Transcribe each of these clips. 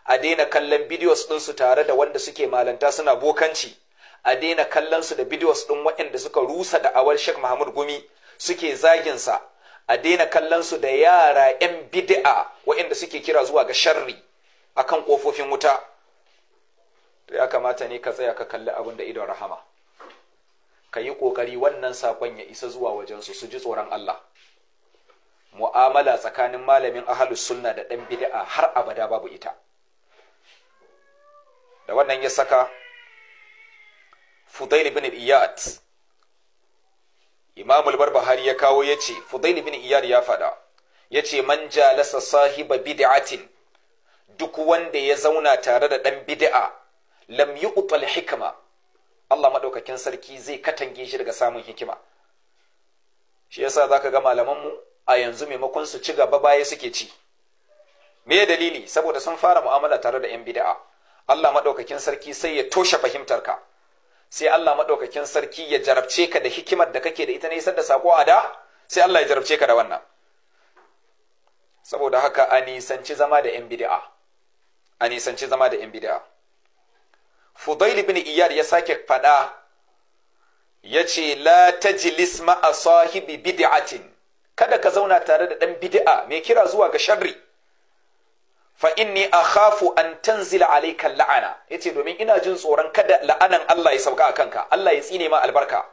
A daina kallon videos ɗinsu tare da wanda suke malanta suna bokanci. A daina kallon su da videos ɗin waɗanda suka rusa da'awar Sheikh Mahmud Gumi suke zagin sa. A daina kallon su da yara 'yan bid'a waɗanda suke kira zuwa ga sharri akan kofofin wuta. To ya kamata ne ka tsaya ka kalli abin da idon rahama, ka yi ƙoƙari wannan saƙon ya isa zuwa wajensu, su ji tsoron Allah. Mu'amala tsakanin malamin ahalus sunna da ɗan bid'a har abada babu ita. Da wannan ya saka Fudail ibn Iyad, Imam al-Barbahari ya kawo, yace Fudail ibn Iyad ya faɗa, yace man jalasa sahiba bid'atin, duk wanda ya zauna tare da ɗan bid'a, lam yu'tal hikma, Allah madaukakin sarki zai katange shi daga samun hikima. Shi yasa zaka ga malamanmu a yanzu maimakon su ci gaba baya suke ci. Me dalili? Saboda sun fara mu'amala tare da yan bid'a. Allah madaukakin sarki sai ya toshe fahimtarka, sai Allah madaukakin sarki ya jarabce ka da hikimar da kake da ita ne isar da sako a da, sai Allah ya jarabce ka da wannan. Saboda haka a nisanci zama da yan bid'a, a nisanci zama da yan bid'a. Fudail ibn Iyad ya sake fada, yace la tajlis ma'a sahibi bid'atin, kada ka zauna tare da dan bid'a mai kira zuwa ga sharri. Fa inni akhafu an tanzila alayka la'ana, yace domin ina jin tsoron kada la'anan Allah ya sauka a kanka, Allah ya tsine ma albarka.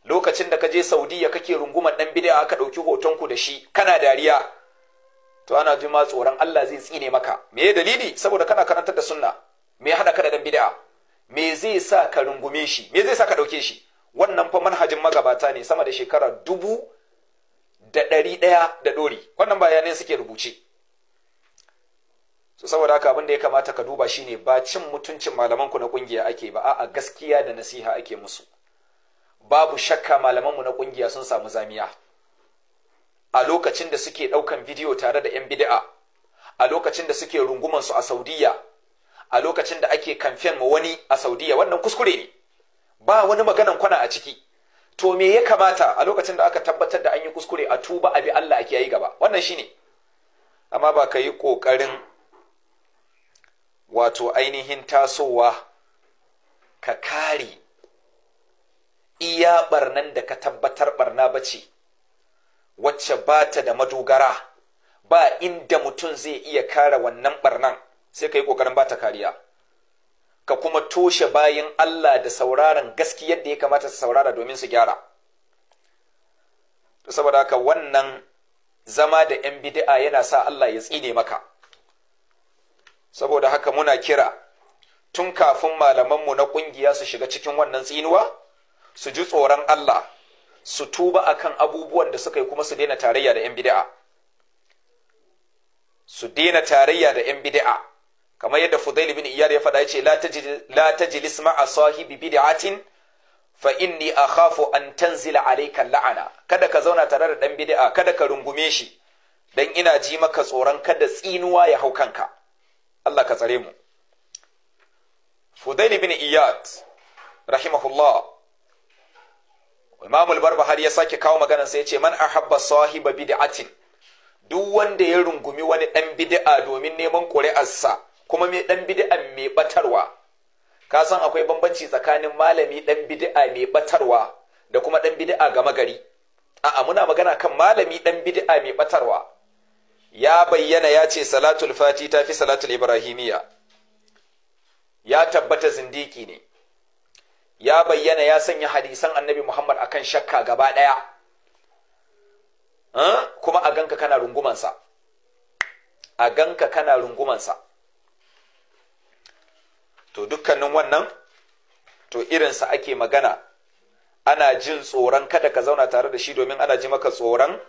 Lokacin da ka je Saudiya kake runguman dan bid'a aka dauki hoton ku da shi kana dariya, to ana jin ma tsoron Allah zai tsine maka. Me dalili? Saboda kana karantar da sunna. Me ya hada ka da dan bid'a? Me zai sa ka rungume shi? Me zai sa ka dauke shi? Wannan fa manhajin magabata ne sama da shekara 1100 da dori. Wannan bayanai suke rubuce. So saboda haka abin da ya kamata ka duba shine ba cin mutuncin malaman ku na kungiya ake ba, a'a gaskiya da nasiha ake musu. Babu shakka malaman mu na kungiya sun samu zamiya a lokacin da suke daukan bidiyo tare da yan bid'a, a lokacin da suke runguman su a Saudiya, a lokacin da ake kamfen ma wani a Saudiya. Wannan kuskure ne, ba wani maganan kwana a ciki. To me ya kamata a lokacin da aka tabbatar da an yi kuskure a tuba a bi Allah ake yi gaba? Wannan shine. Amma ba ka yi kokarin wato ainihin tasowa ka kare iya barnan da ka tabbatar barna bace wacce ba ta da madogara, ba inda mutum zai iya kare wannan barnan, sai ka yi ƙoƙarin ba ta kariya, ka kuma toshe bayan Allah da sauraron gaskiyar da ya kamata su saurara domin su gyara. Saboda haka wannan zama da 'yan bid'a yana sa Allah ya tsine maka. Saboda haka muna kira tun kafin malamanmu na ƙungiya su shiga cikin wannan tsinuwa, su ji tsoron Allah, su tuba akan abubuwan da suka yi, kuma su daina tarayya da 'yan bid'a. Su daina tarayya da 'yan bid'a. Kamar yadda Fudail ibn Iyad ya faɗa, yace la tajlis ma'a sahibi bid'atin fa inni akhafu an tanzila alayka la'ana. Kada ka zauna tare da dan bid'a, kada ka rungume shi, dan ina ji maka tsoron kada tsinuwa ya hau kanka. Allah ka tsare mu. Fudail ibn Iyad rahimahullah, Imam al-Barbahari ya sake kawo maganar sai yace man ahabba sahiba bid'atin, duk wanda ya rungumi wani dan bid'a domin neman ƙuri'arsa, kuma mai dan bid'a mai batarwa. Ka san akwai bambanci tsakanin malami dan bid'a mai batarwa da kuma dan bid'a gama gari. A'a, muna magana kan malami dan bid'a mai batarwa. Ya bayyana ya ce salatul fati tafi salatul ibrahimiyya, ya tabbata zindiki ne. Ya bayyana ya sanya hadisan annabi Muhammad akan shakka gaba daya, kuma a ganka kana rungumansa, a ganka kana rungumansa. To dukkanin wannan to irinsa ake magana. Ana jin tsoron kada ka zauna tare da shi domin ana ji maka tsoron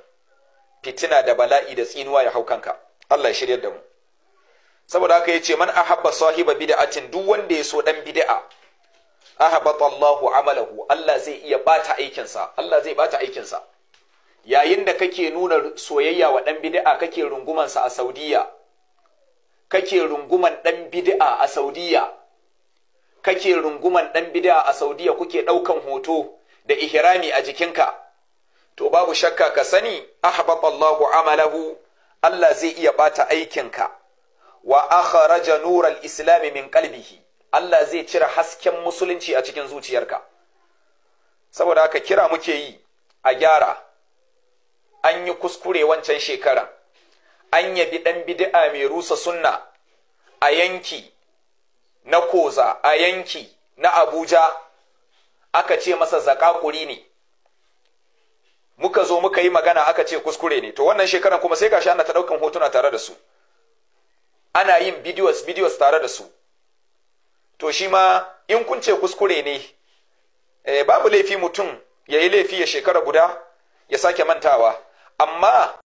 fitina da bala'i da tsinuwa ya hau kanka. Allah ya shiryar da mu. Saboda haka yace man ahabba sahiba bid'atin, duk wanda ya so dan bid'a, ahabata Allahu amalahu, Allah zai iya bata aikinsa, Allah zai bata aikinsa. Yayin da kake nuna soyayya wa dan bid'a, kake rungumansa a Saudiya, kake runguman dan bid'a a Saudiya, kake runguman dan bid'a a Saudiya, kuke daukan hoto da ihrami a jikinka, to babu shakka ka sani ahbata Allahu amalahu, Allah zai iya bata aikinka. Wa akhraja nural islam min qalbihi, Allah zai cire hasken musulunci a cikin zuciyarka. Saboda haka kira muke yi a gyara. An yi kuskure wancan shekara, an yabi dan bid'a mai rusa sunna a yanki na Koza, a yanki na Abuja, aka ce masa zakakuri ne. Muka zo muka yi magana, aka ce kuskure ne. To wannan shekaran kuma sai gashi ana ta daukan hotuna tare da su, ana yin videos tare da su. To shi ma in kun ce kuskure ne, babu laifi mutum ya yi laifi ya shekara guda ya sake mantawa, amma